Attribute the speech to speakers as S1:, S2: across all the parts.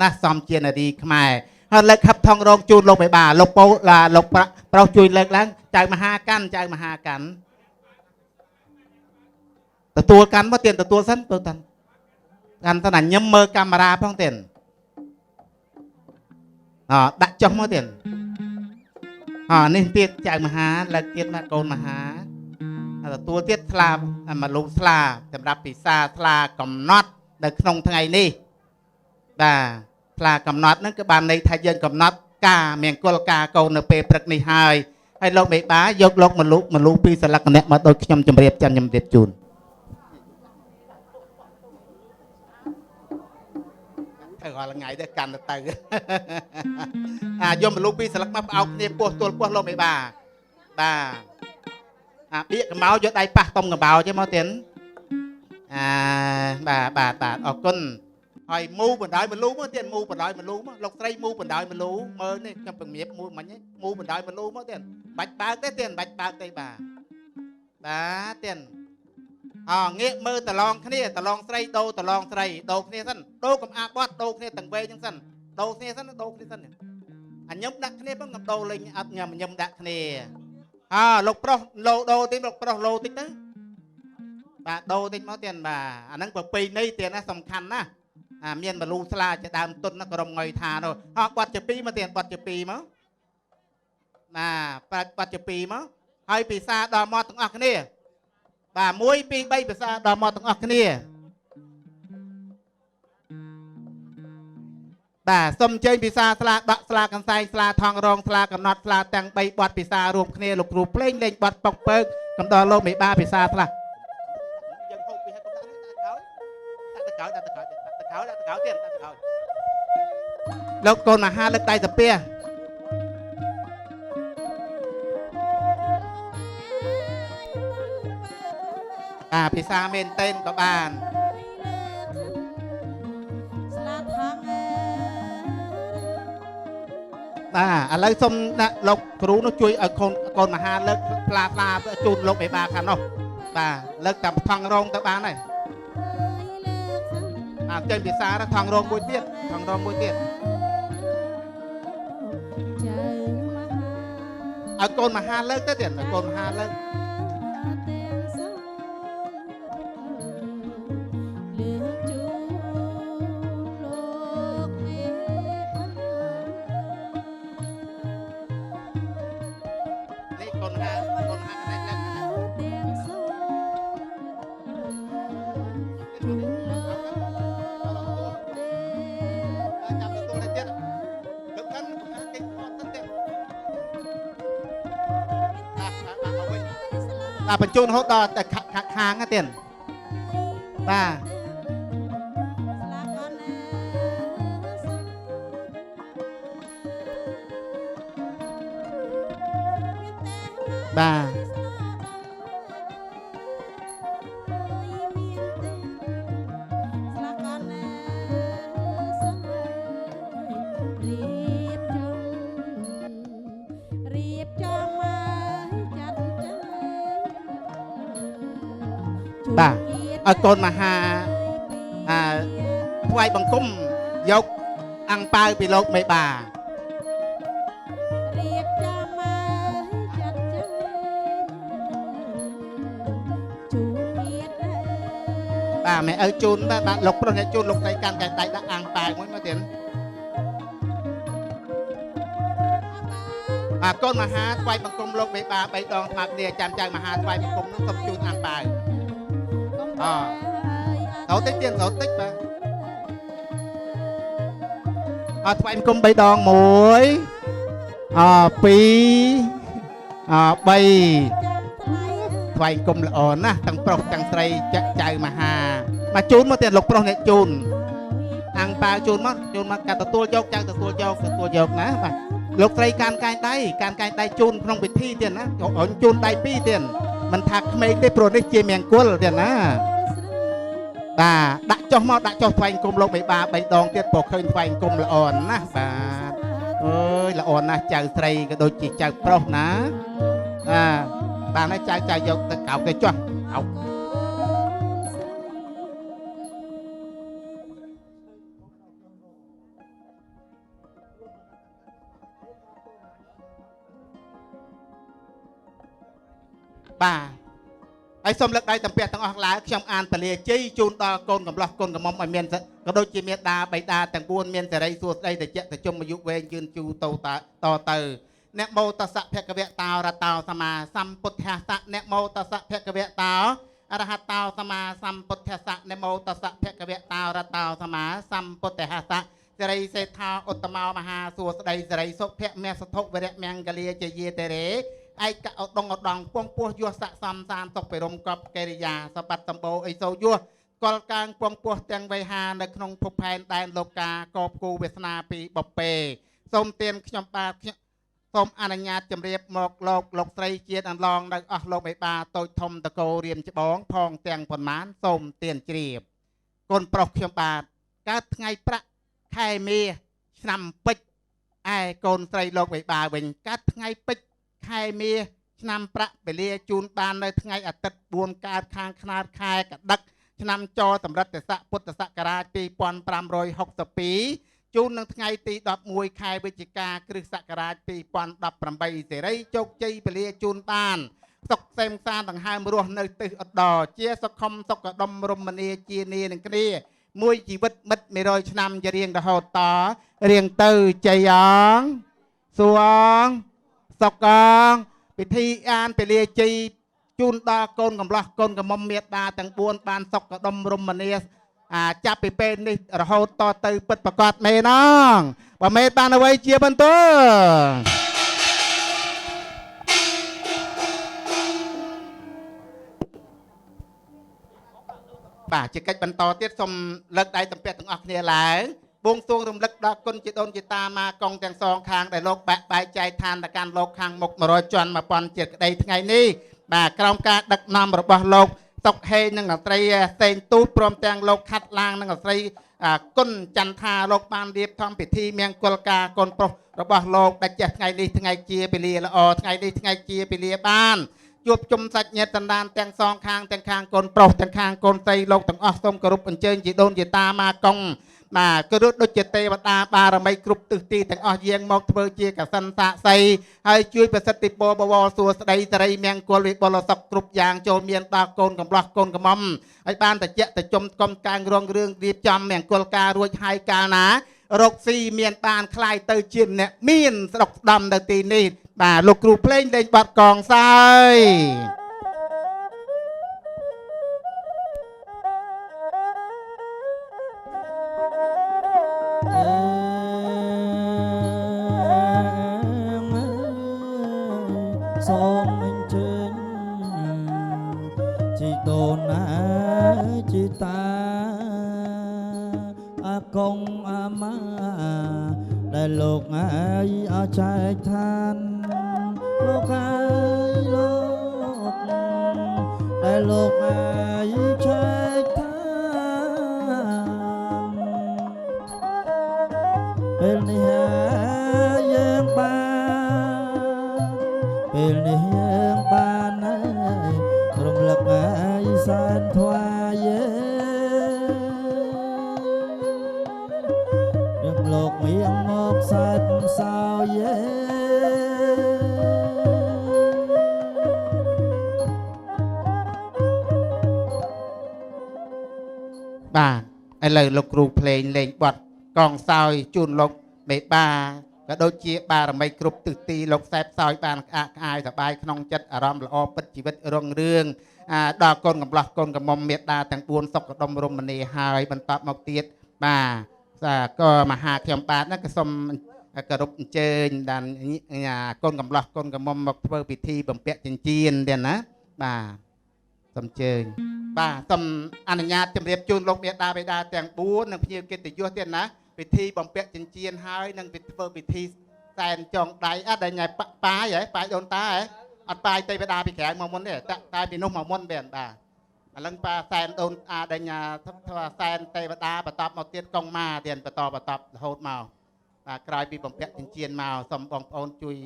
S1: ណាស់សំជានារីខ្មែរហើយលើកខឹបថងរងជូនលោកបេបាលោកពោលោកប្រុសជួយលើកឡើងចៅមហាកាន់ចៅមហាកាន់ទទួលកាន់មកទៀនទទួលសិនទៅតាន់កាន់ទៅណាញឹមមើលកាមេរ៉ាផងទៀនអដាក់ចុះមកទៀនអនេះទៀតចៅមហាលើកទៀតមកកូនមហាទទួលទៀតស្លាមកលោកស្លាសម្រាប់ពិសាស្លាកំណត់នៅក្នុងថ្ងៃនេះបាទស្លាកំណត់ហ្នឹងគឺបានន័យថាយើងកំណត់ការមង្គលការកូននៅពេលព្រឹកនេះហើយហើយលោកមេបាយកលោកមកលូមកលូពីសិលក្ខណៈមកដូចខ្ញុំជម្រាបចាំជម្រាបជូនទៅរាល់ថ្ងៃទៅកាន់ទៅអាយកមកលូពីសិលក្ខមកផ្អោកគ្នាពោះទល់ពោះលោកមេបាបាទអាបៀកកម្ោយកដៃប៉ះតុំកម្ោទេមកទៀតអាបាទបាទបាទអរគុណហើយមូបណ្ដោយមលូមកទៀតមូបណ្ដោយមលូមកលោកស្រីមូបណ្ដោយមលូមើលនេះខ្ញុំពងៀបមូមិញមូបណ្ដោយមលូមកទៀតបាច់បើកទេទៀតបាច់បើកទេបាទបាទទៀតអងាកមើលតឡងគ្នាតឡងស្រីដូរតឡងស្រីដូរគ្នាសិនដូរកំអាបត់ដូរគ្នាទាំងវែងហ្នឹងសិនដូរគ្នាសិនដូរគ្នាសិនអញឹមដាក់គ្នាផងកំដូរលេងអត់ញឹមញឹមដាក់គ្នាអលោកប្រុសលោដូរតិចលោកប្រុសលោតិចទៅបាទដូរតិចមកទៀតបាទអាហ្នឹងប្រពៃណីទៀតណាសំខាន់ណាស់អាមានបលូស្លាជាដើមទុនណាក្រុមងុយថានោះអបាត់ជា2មកទៀតបាត់ជា2មកបាទបាត់ជា2មកហើយពិសាដល់មកទាំងអស់គ្នាបាទ1 2 3ពិសាដល់មកទាំងអស់គ្នាបាទសូមអញ្ជើញពិសាស្លាដកស្លាកន្សែងស្លាថងរងស្លាកំណត់ស្លាទាំង3បត់ពិសារួមគ្នាលោកគ្រូភ្លេងលេងបត់ប៉ុកពើកកំដរលោកមេបាពិសាស្លាយើងហូបពីហើយកុំដាក់ដាក់ក្រោយដាក់ទៅក្រោយដាក់ទៅក្រោយដាក់ទៅក្រោយទៀតដាក់ទៅក្រោយលោកកូនមហាលើកដៃសាពះបាទភាសាមែនតេនក៏បានបាទឥឡូវសូមដាក់លោកគ្រូនោះជួយឲ្យកូនកូនមហាលើកផ្លាផ្លាជូនលោកមេបាខាងនោះបាទលើកតាមថងរងទៅបានហើយអាចេញភាសាថងរងមួយទៀតថងរងមួយទៀតឲ្យកូនមហាលើកទៅទៀតឲ្យកូនមហាលើកនេះកូនមហាកូនមហាកណែលើកចាំទទួលទៅទៀតលើកកាន់គេថតទៅទៀតបាទបាទវិញបាទបញ្ជូនរហូតដល់តែខាងទៀតបាទបាទបាទឲ្យកូនមហាអាថ្វាយបង្គំយកអង្គប៉ាវពីលោកមេបា
S2: រៀបចំមកចាត់ចែងជូនញាតិ
S1: បាទម៉ែឪជូនបាទបាទលោកប្រុសអ្នកជូនលោកស្រីកាន់កែដៃដាក់អង្គប៉ាវមួយមកទៀតបាទកូនមហាថ្វាយបង្គំលោកមេបា3ដងស្មើគ្នាចាំចៅមហាថ្វាយបង្គំនោះសូមជូនអង្គប៉ាវអត្រូវតិចទៀតត្រូវតិចបាទអថ្វាយបង្គំ3ដង1អ2អ3ថ្វាយបង្គំល្អណាស់ទាំងប្រុសទាំងស្រីចាក់ចៅមហាមកជូនមកទៀតលោកប្រុសអ្នកជូនអង្គប៉ាវជូនមកជូនមកកាទទួលយកចៅទទួលយកទទួលយកណាបាទលោកស្រីកាន់កែងដៃកាន់កែងដៃជូនក្នុងពិធីទៀតណាអញជូនដៃពីរទៀតមិនថាក្មេងទេព្រោះនេះជាមង្គលទៀតណាបាទដាក់ចុះមកដាក់ចុះថ្វាយអង្គមលោកមេបា3ដងទៀតព្រោះឃើញថ្វាយអង្គមល្អណាស់បាទអើយល្អណាស់ចៅស្រីក៏ដូចជាចៅប្រុសណាបាទបានហើយចៅចៅយកទៅកោកទៅចុះកោក បាទហើយសូមលើកដៃតំពាះទាំងអស់ឡើងខ្ញុំអានពលាជ័យជូនដល់កូនកំលោះកូនកំមុំឲ្យមានក៏ដូចជាមេដាបៃតាទាំង4មានសេរីសួស្តីតិចតិជុំអាយុវែងយឺនជូរតតតទៅនមោតស្សៈភគវតោរតោសមាសម្ពុទ្ធស្សៈនមោតស្សៈភគវតោអរហតោសមាសម្ពុទ្ធស្សៈនមោតស្សៈភគវតោរតោសមាសម្ពុទ្ធស្សៈសិរីសេដ្ឋាឧត្តមោមហាសួស្តីសិរីសុភមសធុវរៈមង្គលាជយាតេរេឯកឧដងឧដងពងពោះយោស័កសំសានសុខពិរមកបកិរិយាសបត្តិសម្បូរអិសោយោកលកាងពងពោះទាំងវៃហានៅក្នុងភពផែនដែនលោកាកបគូវាសនាពីបពេសូមទានខ្ញុំបាទខ្ញុំសូមអនុញ្ញាតជម្រាបមកលោកលោកស្រីជាតិអន្លងនៅអស់លោកមេបាតូចធំតកោរៀមច្បងផងទាំងប៉ុន្មានសូមទានជ្រាបកូនប្រុសខ្ញុំបាទកើតថ្ងៃប្រាក់ខែមេឆ្នាំពេជ្រឯកូនស្រីលោកមេបាវិញកើតថ្ងៃពេជ្រខែមេឆ្នាំប្រាក់ពលាជូនបាននៅថ្ងៃអាទិត្យ4កើតខាងខ្នាតខែកដឹកឆ្នាំចសម្រិទ្ធស័កពុទ្ធសករាជ2562ជូននឹងថ្ងៃទី11ខែវិច្ឆិកាគ្រិស្តសករាជ2018សេរីជោគជ័យពលាជូនបានសុខសេមសានដង្ហើមរស់នៅទិសឧត្តរជាសុខុមសុខដុមរមនាជានានឹងគ្នាមួយជីវិតមិត្ត100ឆ្នាំជារៀងរហូតតរៀងទៅជ័យអងសួងសុកងពិធីអានពលាជ័យជូនដល់កូនកំលោះកូនកំមុំមេដាទាំង4បានសុខដុមរមនាចាប់ពីពេលនេះរហូតតទៅពិតប្រកបមែនអងបើមែនបានអ្វីជាបន្ទោបាទជាកិច្ចបន្តទៀតសូមលើកដៃសំពះទាំងអស់គ្នាឡើងបួងសួងរំលឹកដល់គុណជីដូនជីតាមកកងទាំងសងខាងដែលលោកបែកបែកចែកឋានទៅកាន់លោកខាងមុខ100ជាន់1000ជាតិក្តីថ្ងៃនេះបាទក្រោមការដឹកនាំរបស់លោកសុកហេងនិងអត្រីសេងទូតព្រមទាំងលោកខាត់ឡាងនិងអត្រីគុណចន្ទថាលោកបានរៀបចំពិធីមង្គលការកូនប្រុសរបស់លោកដែលចេះថ្ងៃនេះថ្ងៃជាពលាល្អថ្ងៃនេះថ្ងៃជាពលាបានជួបជុំសាច់ញាតិសន្តានទាំងសងខាងទាំងខាងកូនប្រុសទាំងខាងកូនស្រីលោកទាំងអស់សូមគោរពអញ្ជើញជីដូនជីតាមកកងបាទគឺដូចជាទេវតាបារមីគ្រប់ទិសទីទាំងអស់យាងមកធ្វើជាកសិនសាក្សីហើយជួយប្រសិទ្ធិពរបវរសួស្តីសេរីមង្គលវិបុលសុខគ្រប់យ៉ាងចូលមានដល់កូនកំលោះកូនកំមុំហើយបានតិចតិជុំកុំកាងរងរឿងរៀបចំមង្គលការរួចហើយកាលណារកស៊ីមានបានคล้ายទៅជាអ្នកមានស្ដុកស្ដំនៅទីនេះបាទលោកគ្រូភ្លេងលេងបាត់កងសើយ
S3: សូមអញ្ជើញជីដូនណាជីតាអាកងអាម៉ាដែលលោកហើយអចែកឋានលោកហើយលោកដែលលោកហើយចែកឋានពេលនេះយើងបានពេលនេះយើងបានហើយរំលឹកហើយសែនថ្វាយរឿងលោកមៀងមកសែនសោយ
S1: បាទឥឡូវលោកគ្រូភ្លេងលេងបត់កងសោយជូនលោកមេបាក៏ដូចជាបារមីគ្រប់ទិសទីលោកសែបសោយបានក្អាកក្អាយសប្បាយក្នុងចិត្តអារម្មណ៍ល្អពិតជីវិតរុងរឿងដល់កូនកំលោះកូនកំមុំមេដាទាំង4សុខដុមរមនាហើយបន្តមកទៀតបាទក៏មហាខ្ញុំបាទណាក៏សូមគោរពអញ្ជើញដល់កូនកំលោះកូនកំមុំមកធ្វើពិធីបំពាក់ចិញ្ចៀនទៀតណាបាទសូមអញ្ជើញបាទសូមអនុញ្ញាតជម្រាបជូនលោកមេដាបេដាទាំង4និងភ្ញៀវកិត្តិយសទៀតណាពិធីបំពាក់ចិញ្ចៀនហើយនឹងពិធ្វើពិធីសែនចងដៃអត់ដែលញ៉ៃបាយហ៎បាយដូនតាហ៎អត់បាយទេវតាពីក្រៅមកមុនទេតែពីនោះមកមុនវិញបាទឥឡូវប៉ាសែនដូនអាដែលញ៉ាធ្វើសែនទេវតាបន្តមកទៀតកងម៉ាទៀតបន្តបន្តរហូតមកបាទក្រោយពីបំពាក់ចិញ្ចៀនមកសូមបងប្អូនជួយ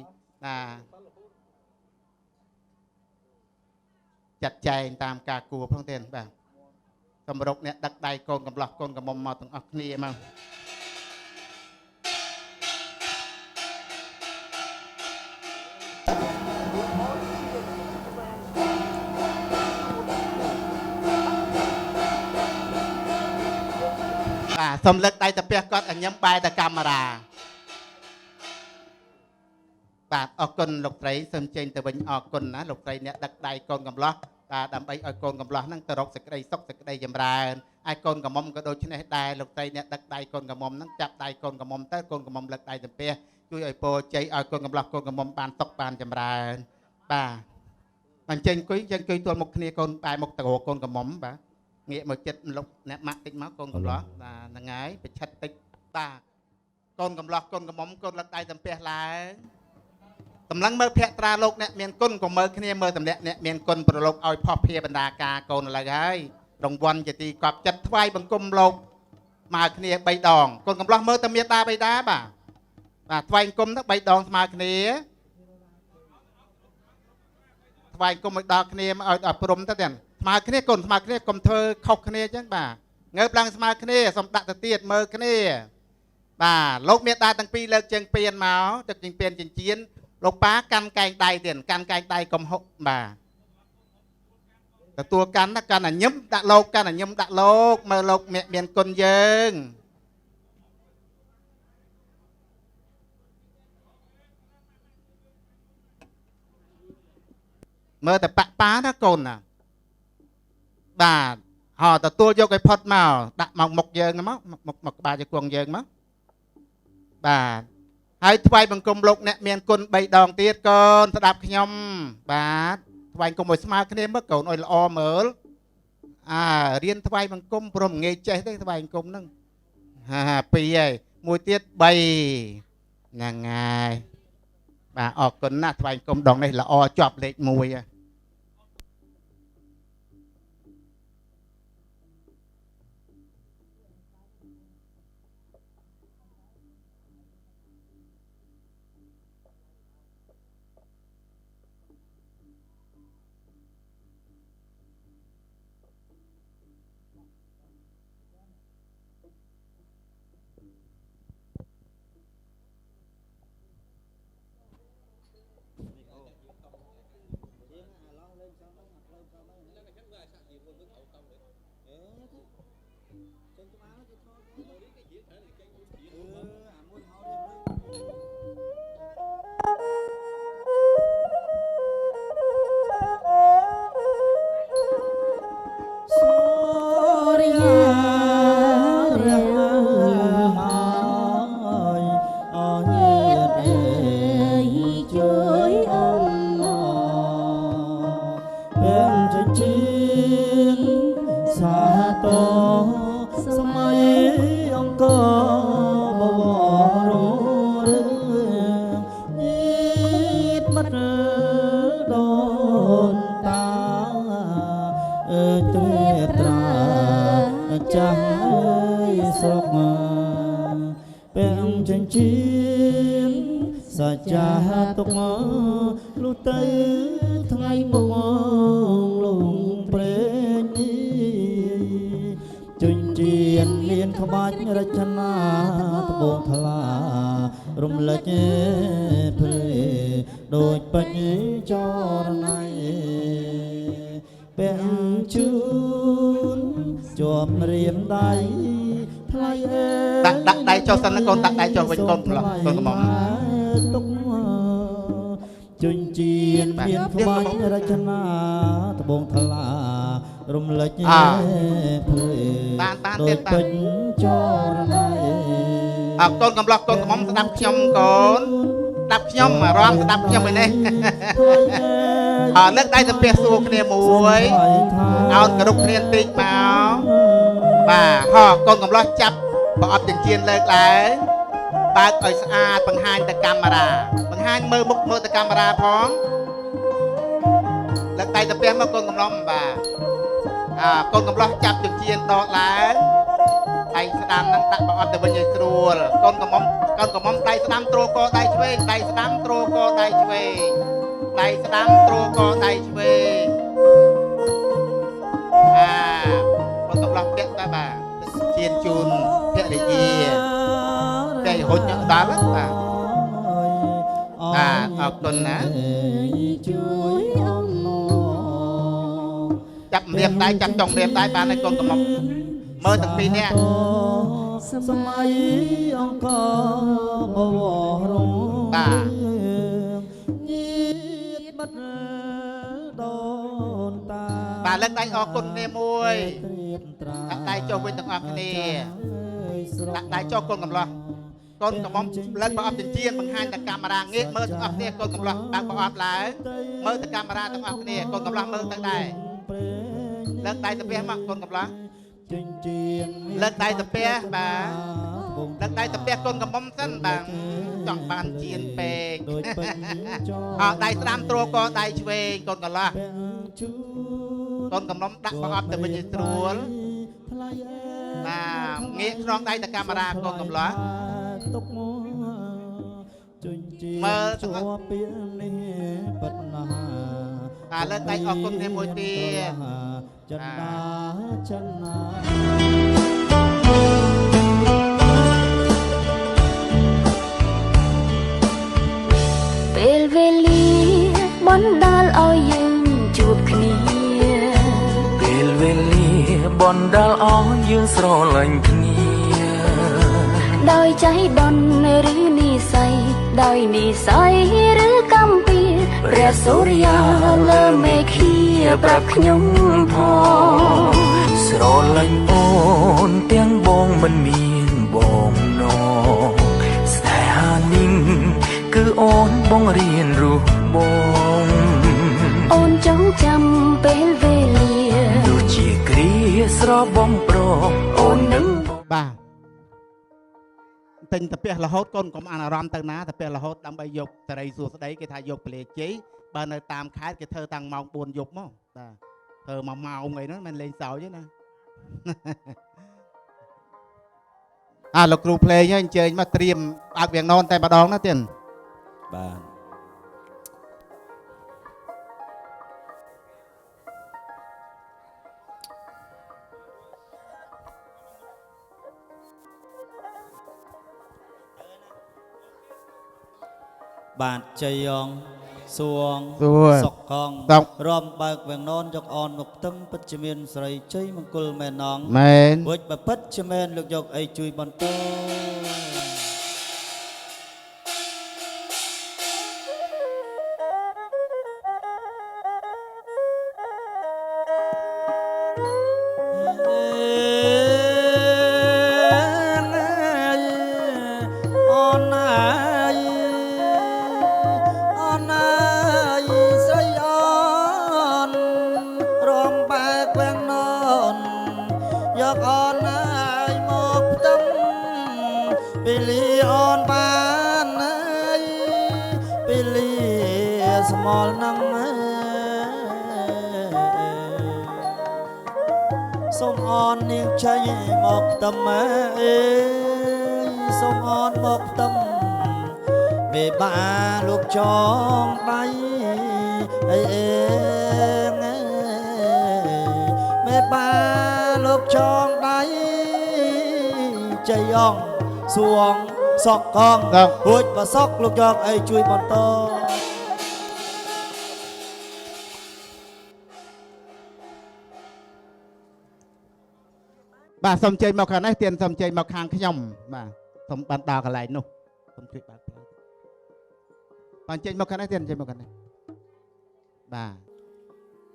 S1: បាទចាត់ចែងតាមការគួរផងទេបាទសម្រុកអ្នកដឹកដៃកូនកំលោះកូនកំមុំមកទាំងអស់គ្នាមក សូមលើកដៃតាពះគាត់ឲ្យញឹមបែរទៅកាមេរ៉ាបាទអរគុណលោកត្រីសូមចេញទៅវិញអរគុណណាលោកត្រីអ្នកដឹកដៃកូនកំឡោះបាទដើម្បីឲ្យកូនកំឡោះហ្នឹងទៅរកសេចក្តីសុខសេចក្តីចម្រើនហើយកូនកំមុំក៏ដូចនេះដែរលោកត្រីអ្នកដឹកដៃកូនកំមុំហ្នឹងចាប់ដៃកូនកំមុំទៅកូនកំមុំលើកដៃតាពះជួយឲ្យពរជ័យឲ្យកូនកំឡោះកូនកំមុំបានសុខបានចម្រើនបាទអញ្ចឹងអង្គុយយើងអង្គុយទល់មុខគ្នាកូនបែរមុខទៅរកកូនកំមុំបាទងាកមកចិត្តលោកអ្នកម៉ាក់តិចមកកូនកំឡោះបាទហ្នឹងហើយប្រឆិតតិចបាទកូនកំឡោះកូនកំមុំកូនលើកដៃសំពះឡើងតម្លឹងមើលភក្ត្រាលោកអ្នកមានគុណក៏មើលគ្នាមើលតម្លាក់អ្នកមានគុណប្រឡូកឲ្យផុសភាបណ្ដាការកូនឥឡូវហើយរង្វាន់ជាទីកប់ចិត្តថ្វាយបង្គំលោកមកគ្នា3ដងកូនកំឡោះមើលតែមេតាបៃតាបាទបាទថ្វាយបង្គំទៅ3ដងស្មើគ្នាថ្វាយបង្គំឲ្យដល់គ្នាឲ្យដល់ព្រំទៅទាំងស្មើគ្នាកូនស្មើគ្នាកុំធ្វើខុសគ្នាអញ្ចឹងបាទងើបឡើងស្មើគ្នាសូមដាក់ទៅទៀតមើលគ្នាបាទលោកមេតាទាំងពីរលើកជើងពៀនមកទឹកជើងពៀនចិញ្ចៀនលោកប៉ាកាន់កែងដៃទៀតកាន់កែងដៃកុំហុកបាទទទួលកាន់ណាកាន់អាញឹមដាក់លោកកាន់អាញឹមដាក់លោកមើលលោកមានគុណយើងមើលតែប៉ាណាកូនណាបាទហោទទួលយកឲ្យផុតមកដាក់មកមុខយើងមកមកក្បាលជង្គង់យើងមកបាទហើយថ្វាយបង្គំលោកអ្នកមានគុណ3ដងទៀតកូនស្ដាប់ខ្ញុំបាទថ្វាយបង្គំឲ្យស្មើគ្នាមើលកូនឲ្យល្អមើលអារៀនថ្វាយបង្គំព្រមងាយចេះទេថ្វាយបង្គំហ្នឹងហា2ហើយមួយទៀត3ហ្នឹងហើយបាទអរគុណណាស់ថ្វាយបង្គំដងនេះល្អជាប់លេខ1ហើយដាក់ដៃចុះសិនណាកូនដាក់ដៃចុះវិញកូនកូនកំមុំ
S3: ជញ្ជៀនមានក្បាច់រចនាត្បូងថ្លារំលេចភ្លេ
S1: បានបាន
S3: ដូច
S1: ទៀតបា
S3: ពេ
S1: ទ
S3: ជ្រចរណៃ
S1: អើកូនកំឡោះកូនកំមុំស្ដាប់ខ្ញុំកូនស្ដាប់ខ្ញុំអារម្មណ៍ស្ដាប់ខ្ញុំឯនេះអើលើកដៃសំពះសួរគ្នាមួយអោនគ្រប់គ្នាបន្តិចមកបាទហោកូនកំឡោះចាប់ប្រអប់ចិញ្ចៀនលើកឡើងបើកឲ្យស្អាតបង្ហាញទៅកាមេរ៉ាបង្ហាញមើលមុខមើលទៅកាមេរ៉ាផងលើកដៃសំពះមកកូនកំឡោះបាទអើកូនកំឡោះចាប់ចិញ្ចៀនដកឡើងដៃស្ដាំនឹងដាក់ប្រអប់ទៅវិញឲ្យស្រួលកូនកំមុំកូនកំមុំដៃស្ដាំទ្រកដៃឆ្វេងដៃស្ដាំទ្រកដៃឆ្វេងដៃស្ដាំទ្រកដៃឆ្វេងអាកូនកំឡោះពាក់តាបាទជៀនជូនភរិយាតែហុចដល់ហ្នឹងបាទបាទអរគុណណា
S2: ជួយអម
S1: ចាប់ម្រាមដៃចាប់ចុងម្រាមដៃបានហើយកូនកំមុំមើលទាំងពីរនាក់
S3: សម័យអង្គរបវរងញាតមិត្តដូនតា
S1: បាទលើកដៃអរគុណគ្នាមួយ ដាក់ដៃចុះវិញទាំងអស់គ្នា ដាក់ដៃចុះកូនកំឡោះកូនកំមុំលើកប្រអប់ចិញ្ចៀនបង្ហាញតែកាមេរ៉ាងាកមើលទាំងអស់គ្នាកូនកំឡោះដាក់ប្រអប់ឡើងមើលតែកាមេរ៉ាទាំងអស់គ្នាកូនកំឡោះមើលទៅដែរលើកដៃទៅផ្ទះមកកូនកំឡោះ
S3: ចិញ្ចៀន
S1: លើកដៃទៅផ្ទះបាទលើកដៃទៅផ្ទះកូនកំមុំសិនបាទចង់បានជៀនពេក
S3: ដូចពេញច
S1: អដៃស្ដាំទ្រកដៃឆ្វេងកូនកំឡោះ
S3: ពាក់ជូ
S1: កូនកំឡុំដាក់ប្រអប់ទៅវិញឲ្យស្រួល
S3: ថ្លៃអេ
S1: បាទងាកខ្នងដៃទៅកាមេរ៉ាកូនកំឡោះ
S3: ទុកជញ្ជា
S1: មើលទាំងអស់
S3: ជាប់ពីនេះពិតណាស់
S1: បាទលើកដៃអរគុណគ្នាមួយទៀត
S3: ចិន្តាចិន្តា
S2: ពេលវេលាបណ្ដាលឲ្យយើងជួបគ្នា
S4: ពេលវេលាបណ្ដាលឲ្យយើងស្រឡាញ់គ្នា
S2: ដោយចៃដន្យឬនិស័យដោយនិស័យឬកម្មពៀព្រះសូរិយាលើមេឃាប្រាប់ខ្ញុំផង
S4: ស្រឡាញ់អូនទាំងបងមិនមានបងនងស្នេហានេះគឺអូនបងរៀនរស់បង
S2: អូនចង់ចាំពេលវេលា
S4: ទោះជាគ្រាស្របងប្រអូននឹងបង
S1: បាទទិញតាពះរហូតកូនកុំអានអារម្មណ៍ទៅណាតាពះរហូតដើម្បីយកសេរីសួស្តីគេថាយកពលាជ័យបើនៅតាមខេត្តគេធ្វើតាំងម៉ោង4យប់មកបាទធ្វើមួយម៉ោងអីហ្នឹងមិនលេងសើចទេណា អាលោកគ្រូភ្លេងហើយអញ្ជើញមកត្រៀមបើកវាំងននតែម្ដងណាទៀត
S3: បាទបាទជ័យអងសួង
S1: សួរ
S3: សុកកង
S1: សុក
S3: រំបើកវាំងននយកអនមកផ្ទឹមពិតជាមានស្រីជ័យមង្គលមែននង
S1: មែន
S3: រួចបើពិតជាមែនលោកយកអីជួយបន្តអូនអើយអូនអើយស្រីអូនរំបែកវាំងននយកអូនអើយមកផ្ទឹមពីលីអូនបានអើយពីលីស្មល់នឹងអើយ សូមអននាងចេញមកផ្ទឹមអើយសូមអនមកផ្ទឹមមេបាលោកចងដៃអីអេងអើយមេបាលោកចងដៃជ័យអងសួងសក់កងរួចបសក់លោកយកអីជួយបន្ត
S1: បាទសូមជ័យមកខាងនេះទៀនសូមជ័យមកខាងខ្ញុំបាទសូមបានដល់កន្លែងនោះសូមជួយបើកផ្លូវបាទចេញមកខាងនេះទៀនចេញមកខាងនេះបាទ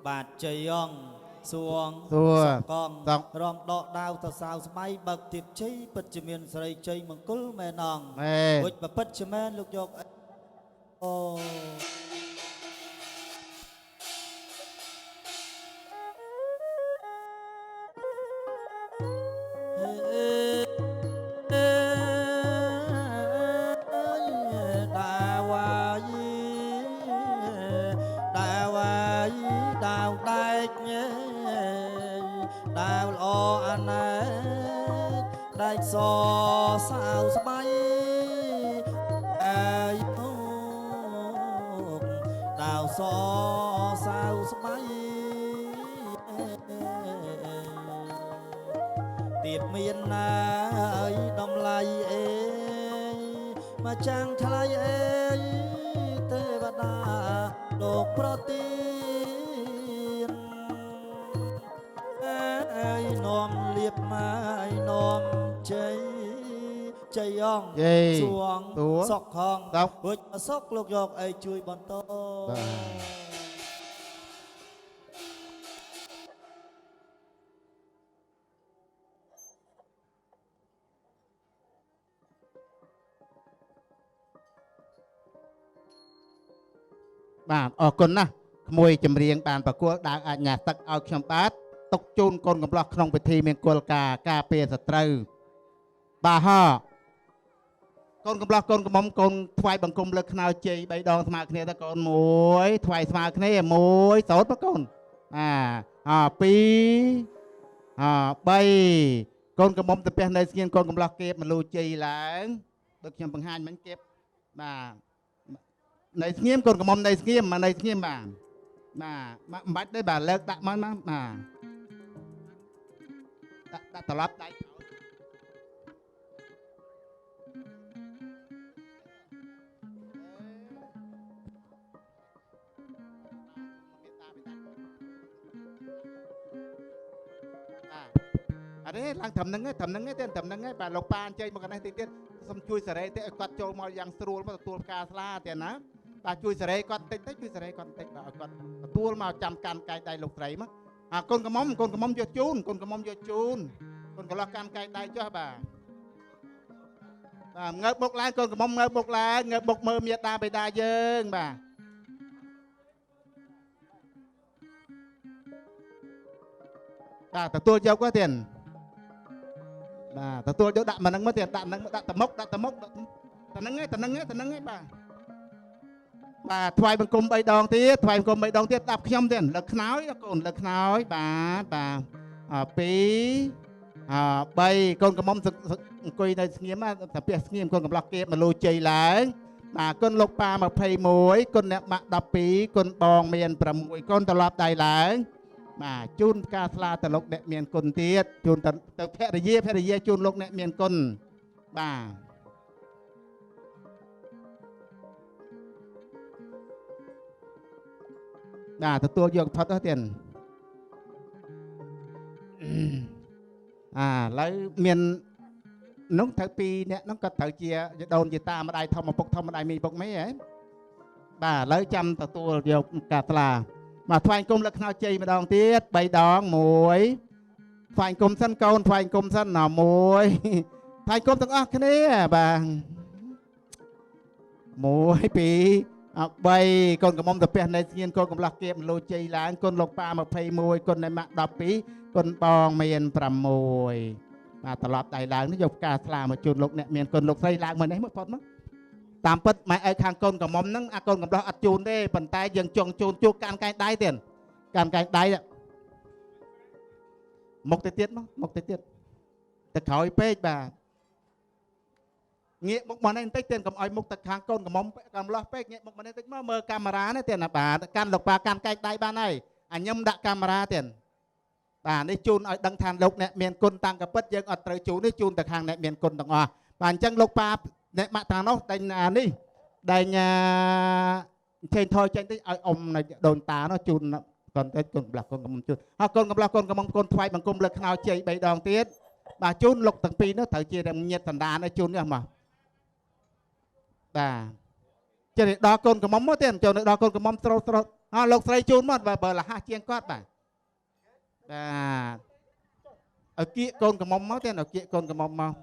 S3: បាទជ័យអងសួង
S1: សួរ
S3: សុកកង
S1: សុក
S3: រំដកដាវទៅសាវស្បៃបើកទៀបជ័យពិតជាមានស្រីជ័យមង្គលមែនអង
S1: មែន
S3: រួចបើពិតជាមែនលោកយកអីអូដាវ៉ាយដាវ៉ាយដាវដែកញ៉េដាវល្អអាណែកដែកសសាវស្បៃអើយអូដាវសសាវស្បៃ ទៀតមានណាយតម្លៃអេមកចាំងថ្លៃអេទេវតាលោកប្រទានអើយនាំលៀបម៉ាយនាំជ័យ ជ័យង
S1: យេ
S3: សួង
S1: សួង
S3: សុកខង
S1: សុខ
S3: រួចសុកលោកយកអីជួយបន្ត
S1: បាទអរគុណណាស់ក្មួយចម្រៀងបានប្រគល់ដាវអាជ្ញាទឹកឲ្យខ្ញុំបាទទុកជូនកូនកំឡោះក្នុងពិធីមង្គលការការពារសត្រូវបាទហកូនកំឡោះកូនកំមុំកូនថ្វាយបង្គំលើខ្នើយជ័យ3ដងស្មើគ្នាទៅកូនមួយថ្វាយស្មើគ្នាមួយសោតមកកូនអា2 3កូនកំមុំទៅផ្ទះនៅស្ងៀមកូនកំឡោះគៀបមលូជ័យឡើងដូចខ្ញុំបង្ហាញមិញគៀបបាទនៅស្ងៀមកូនកំមុំនៅស្ងៀមមកនៅស្ងៀមបាទបាទមិនបាច់ទេបាទលើកដាក់មកណាបាទដាក់ត្រឡប់ដៃអរេឡើងត្រឹមហ្នឹងឯងត្រឹមហ្នឹងឯងទេត្រឹមហ្នឹងឯងបាទលោកប៉ាអញ្ជើញមកកណ្នេះតិចទៀតសូមជួយសេរីទេឲ្យគាត់ចូលមកយ៉ាងស្រួលមកទទួលផ្កាស្លាទេណាបាទជួយសេរីគាត់តិចទៅជួយសេរីគាត់តិចបាទឲ្យគាត់ទទួលមកចាំកាន់កាយដៃលោកស្រីមកអាកូនកំមុំកូនកំមុំយកជូនកូនកំមុំយកជូនកូនកន្លោះកាន់កាយដៃចុះបាទបាទងើបបុកឡើងកូនកំមុំងើបបុកឡើងងើបបុកមើលមេដាបេដាយើងបាទបាទទទួលយកគាត់ទៀតបាទទទួលយកដាក់មកហ្នឹងមកទៀតដាក់ហ្នឹងដាក់តមុកដាក់តមុកតហ្នឹងឯងតហ្នឹងឯងតហ្នឹងឯងបាទបាទថ្វាយបង្គំ3ដងទៀតថ្វាយបង្គំ3ដងទៀតដាប់ខ្ញុំទៀតលើកខ្នើយកូនលើកខ្នើយបាទបាទ2 3កូនកំមុំអង្គុយនៅស្ងៀមតាពះស្ងៀមកូនកំឡោះគៀបមលូជ័យឡើងបាទគុណលោកប៉ា21គុណអ្នកម៉ាក់12គុណបងមាន6កូនត្រឡប់ដៃឡើងបាទជូនផ្កាស្លាទៅលោកអ្នកមានគុណទៀតជូនទៅភរិយាភរិយាជូនលោកអ្នកមានគុណបាទបាទទទួលយកផុតទៅទៀតអាឥឡូវមាននោះត្រូវពីរអ្នកនោះក៏ត្រូវជាដូនជាតាម្ដាយធំឪពុកធំម្ដាយមីពុកមីហ៎បាទឥឡូវចាំទទួលយកផ្កាស្លាបាទថ្វាយគុំលើខ្នើជ័យម្ដងទៀត3ដង1ថ្វាយគុំសិនកូនថ្វាយគុំសិនណា1ថ្វាយគុំទាំងអស់គ្នាបាទ1 2 3កូនកំមុំទៅផ្ទះនៅស្ងៀនកូនកំឡោះគៀបមលូជ័យឡើងគុណលោកប៉ា21គុណអ្នកម៉ាក់12គុណបងមាន6បាទត្រឡប់ដៃឡើងនេះយកផ្កាស្លាមកជូនលោកអ្នកមានគុណលោកស្រីឡើងមកនេះមកផុតមកតាមពិតម៉ែឪខាងកូនកំមុំហ្នឹងអាកូនកំឡោះអត់ជូនទេប៉ុន្តែយើងចង់ជូនជួកាន់កែងដៃទៀតកាន់កែងដៃមកទៅទៀតមកទៅទៀតទៅក្រោយពេកបាទងាកមុខមកនេះបន្តិចទៀតកុំឲ្យមុខទៅខាងកូនកំមុំកំឡោះពេកងាកមុខមកនេះបន្តិចមកមើលកាមេរ៉ានេះទៀតណាបាទកាន់លោកប៉ាកាន់កែងដៃបានហើយអញញឹមដាក់កាមេរ៉ាទៀតបាទនេះជូនឲ្យដឹងថាលោកអ្នកមានគុណតាំងកពិតយើងអត់ត្រូវជូននេះជូនទៅខាងអ្នកមានគុណទាំងអស់បាទអញ្ចឹងលោកប៉ាអ្នកម៉ាក់ខាងនោះដេញអានេះដេញអាចេញថយចេញតិចឲ្យអ៊ំនៅដូនតានោះជូនកូនតិចកូនកំឡោះកូនកំមុំជូនហើយកូនកំឡោះកូនកំមុំកូនថ្វាយបង្គំលើខ្នើជ័យ3ដងទៀតបាទជូនលោកទាំងពីរនោះត្រូវជាញាតិសន្តានឲ្យជូននេះមកបាទចេះដល់កូនកំមុំមកទៀតចូលដល់កូនកំមុំស្រោស្រោអើលោកស្រីជូនមកបើលះជាងគាត់បាទបាទឲ្យគៀកកូនកំមុំមកទៀតឲ្យគៀកកូនកំមុំមក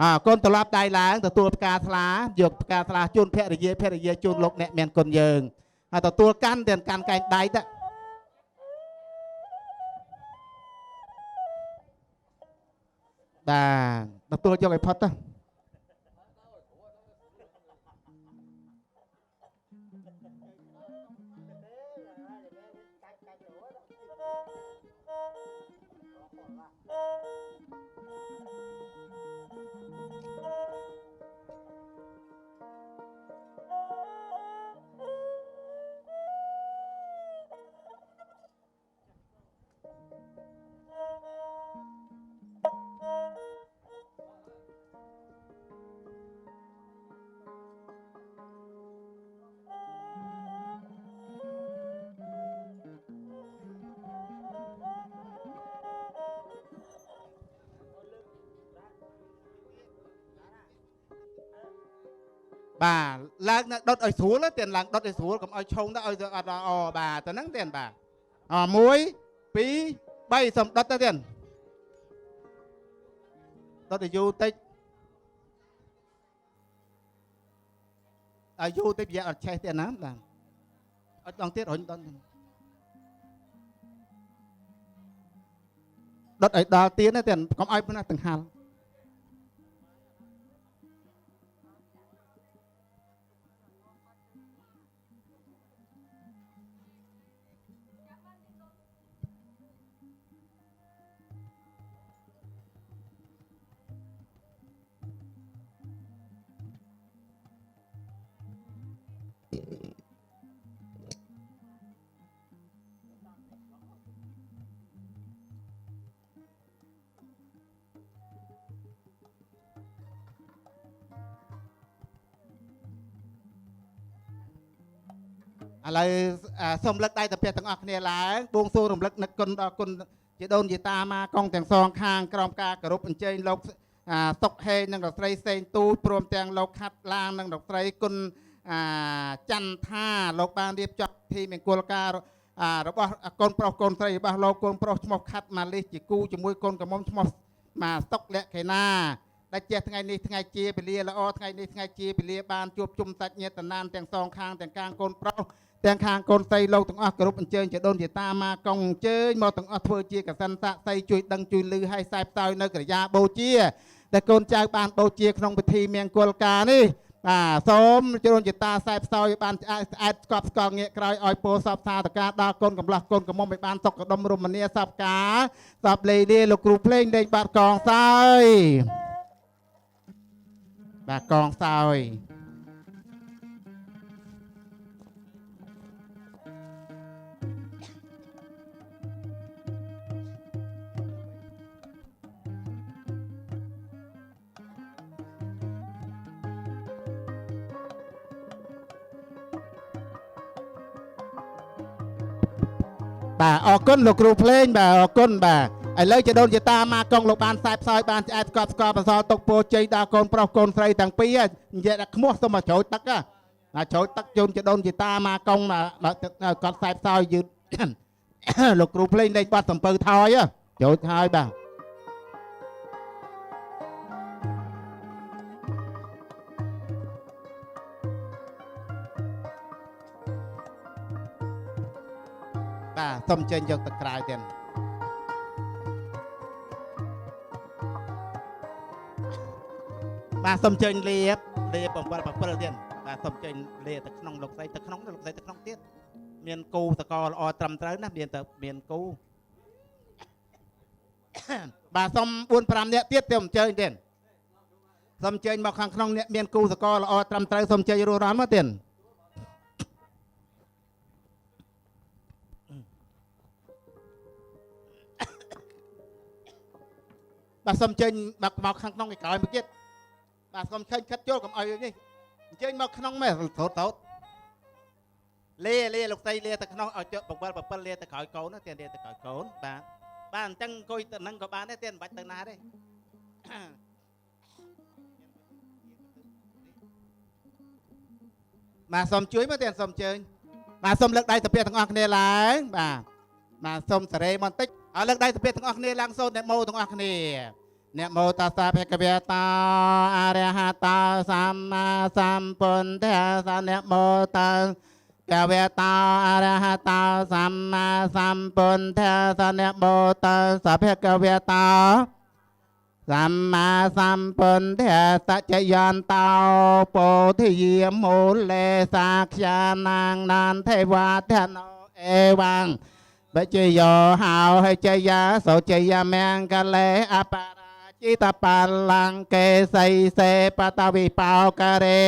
S1: អើកូនត្រឡប់ដៃឡើងទទួលផ្កាស្លាយកផ្កាស្លាជូនភរិយាភរិយាជូនលោកអ្នកមានគុណយើងហើយទទួលកាន់ទាំងកាន់កែងដៃទៅបាទទទួលយកឲ្យផុតទៅ បាទឡើងដុតឲ្យស្រួលទៀតឡើងដុតឲ្យស្រួលកុំឲ្យឆុងទៅឲ្យអត់អបាទទៅហ្នឹងទៀតបាទអ1 2 3សុំដុតទៅទៀតដុតឲ្យយូរតិចឲ្យយូរតិចប្រយ័ត្នអត់ឆេះទៀតណាបាទអត់ដងទៀតរុញដុតដុតឲ្យដល់ទៀនណាទៀតកុំឲ្យណាទាំងហាល់ឥឡូវសូមលើកដៃតាពះទាំងអស់គ្នាឡើងបួងសួងរំលឹកនឹកគុណដល់គុណជាដូនជាតាម៉ាកងទាំងសងខាងក្រោមការគោរពអញ្ជើញលោកសុកហេងនិងលោកស្រីសេងទូចព្រមទាំងលោកខាត់ឡាងនិងលោកស្រីគុណចន្ទថាលោកបានរៀបចំពិធីមង្គលការរបស់កូនប្រុសកូនស្រីរបស់លោកកូនប្រុសឈ្មោះខាត់ម៉ាលីសជាគូជាមួយកូនក្រមុំឈ្មោះម៉ាសុកលក្ខិណាដែលចេះថ្ងៃនេះថ្ងៃជាពលាល្អថ្ងៃនេះថ្ងៃជាពលាបានជួបជុំសាច់ញាតិតំណានទាំងសងខាងទាំងកាងកូនប្រុសទាំងខាងកូនស្រីលោកទាំងអស់គោរពអញ្ជើញជាដូនជាតាម៉ាកងអញ្ជើញមកទាំងអស់ធ្វើជាកសិនសាក់សីជួយដឹងជួយលឺឲ្យខ្សែផ្សោយនៅក្រយាបូជាដែលកូនចៅបានបូជាក្នុងពិធីមង្គលការនេះបាទសូមជាដូនជាតាខ្សែផ្សោយបានឆ្អែតស្អែតស្កប់ស្កល់ងាកក្រោយឲ្យពោសពសាធការដល់កូនកំឡោះកូនកំមុំឲ្យបានសុខដុមរមនាសពការសពលេលាលោកគ្រូភ្លេងលេងបាត់កងសើយបាទកងសើយបាទអរគុណលោកគ្រូភ្លេងបាទអរគុណបាទឥឡូវជាដូនជាតាម៉ាកងលោកបានខ្សែផ្សោយបានឆ្អែតស្កប់ស្កល់បន្សល់ទុកពោជ័យដល់កូនប្រុសកូនស្រីទាំងពីរនិយាយថាខ្មោះសូមមកជ្រោចទឹកណាជ្រោចទឹកជូនជាដូនជាតាម៉ាកងគាត់ខ្សែផ្សោយយឺត លោកគ្រូភ្លេងលេងបាត់សំពៅថយជ្រោចហើយបាទបាទសូមចេញយកទឹកក្រៅទៀតបាទសូមចេញលាបលាប7 7ទៀតបាទសូមចេញលាទៅក្នុងលោកស្រីទៅក្នុងលោកស្រីទៅក្នុងទៀតមានគូតកល្អត្រឹមត្រូវណាស់មានទៅមានគូបាទសូម4 5នាក់ទៀតទៅអញ្ជើញទៀតសូមអញ្ជើញមកខាងក្នុងអ្នកមានគូសកលល្អត្រឹមត្រូវសូមអញ្ជើញរស់រានមកទៀតបាទសូមអញ្ជើញមកខាងក្នុងឯក្រោយមកទៀតបាទសូមឃើញខិតចូលកុំឲ្យនេះអញ្ជើញមកក្នុងមែនត្រោតត្រោតលាលាលោកស្រីលាទៅក្នុងឲ្យជ7 7លាទៅក្រោយកូនណាទៀតលាទៅក្រោយកូនបាទបាទអញ្ចឹងអង្គុយទៅនឹងក៏បានដែរទៀតមិនបាច់ទៅណាទេបាទសូមជួយមកទៀតសូមអញ្ជើញបាទសូមលើកដៃទៅពាក្យទាំងអស់គ្នាឡើងបាទបាទសូមសេរីបន្តិចឲ្យលើកដៃទៅពាក្យទាំងអស់គ្នាឡើងសូត្រអ្នកម៉ូទាំងអស់គ្នាអ្នកមោតាសាភគវតាអរហតាសម្មាសម្ពុទ្ធស្សអ្នកមោតាកវតាអរហតាសម្មាសម្ពុទ្ធស្សអ្នកមោតាសាភគវតាសម្មាសម្ពុទ្ធស្សចយន្តោពោធិយាមូលេសាខ្យានាងណានទេវៈធនោអេវੰបច្ចយោហោហិជយាសោជយមង្គលេអបរាជិតបលង្កេសីសេបតវិបោករេ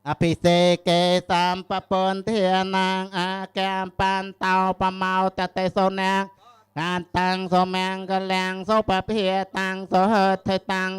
S1: អភិសេកេសម្បពន្ធានាងអាកាមបានតោបមោតតេសូនាងកានតាំងសមង្គលាំងសុពភាតាំងសហធិតាំង